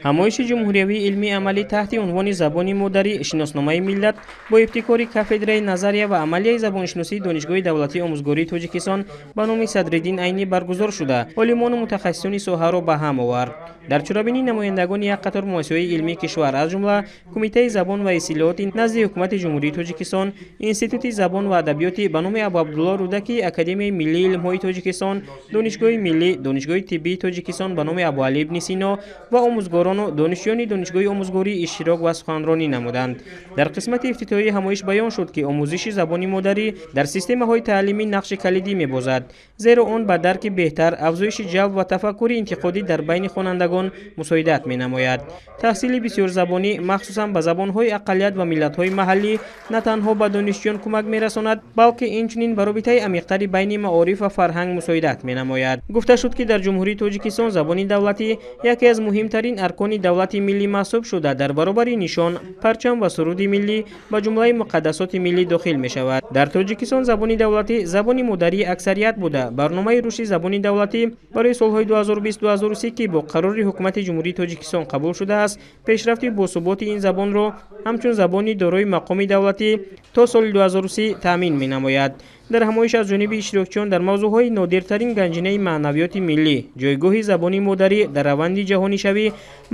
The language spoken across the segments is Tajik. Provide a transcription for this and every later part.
Ҳамоиши ҷумҳуриявии илмии амалӣ таҳти унвони «Забони модарӣ: шиносномаи миллат» бо ибтикори кафедраи назария ва амалияи забоншиносии Донишгоҳи давлатии омӯзгории Тоҷикистон ба номи Садриддин Айнӣ баргузор шуда, олимону мутахассисони соҳаро ба ҳам овард. Дар чорабинӣ намояндагони як қатор муассисаҳои илмии кишвар, аз ҷумла Кумитаи забон ва истилоҳоти назди Ҳукумати Ҷумҳурии Тоҷикистон, Институти забон ва адабиёти ба номи Абуабдулло Рӯдакӣ, Академияи миллии илмҳои Тоҷикистон, Донишгоҳи миллӣ, Донишгоҳи тиббии Тоҷикистон ба номи Абуалӣ ибни Сино ва омӯзгорону донишҷӯёни Донишгоҳи омӯзгорӣ иштирок ва суханронӣ намуданд. Дар қисмати ифтитоҳии ҳамоиш баён шуд, ки омӯзиши забони модарӣ дар системаҳои таълимӣ нақши калидӣ мебозад, зеро он ба дарки беҳтар, афзоиши ҷалб ва тафаккури интиқодӣ дар байни хонандагон мусоидат менамояд. Таҳсили бисёрзабонӣ, махсусан ба забонҳои ақаллият ва миллатҳои маҳаллӣ, на танҳо ба донишҷӯён кӯмак мерасонад, балки инчунин ба робитаи амиқтари байни маориф ва фарҳанг мусоидат менамояд. Гуфта шуд, ки дар Ҷумҳурии Тоҷикистон забони давлатӣ яке аз муҳимтарин аркони давлати миллӣ маҳсуб шуда, дар баробари нишон, парчам ва суруди миллӣ ба ҷумлаи муқаддасоти миллӣ дохил мешавад. Дар Тоҷикистон забони давлатӣ забони модарии аксарият буда, барномаи рушди забони давлатӣ барои солҳои 2020-2030, ки бо қарори Ҳукумати Ҷумҳурии Тоҷикистон қабул шудааст, пешрафти босуботи ин забонро ҳамчун забони дорои мақоми давлатӣ то соли 2030 таъмин менамояд. Дар ҳамоиш аз ҷониби иштирокчиён дар мавзӯъҳои нодиртарин ганҷинаи маънавиёти миллӣ, ҷойгоҳи забони модарӣ дар раванди ҷаҳонишавӣ,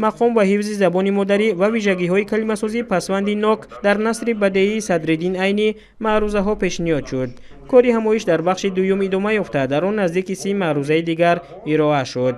мақом ва ҳифзи забони модарӣ ва вижагиҳои калимасозии пасванди нок дар насри бадеии Садриддин Айнӣ маърузаҳо пешниҳод шуд. Кори ҳамоиш дар бахши дуюм идома ёфта, дар он наздики 30 маърузаи дигар ироа шуд.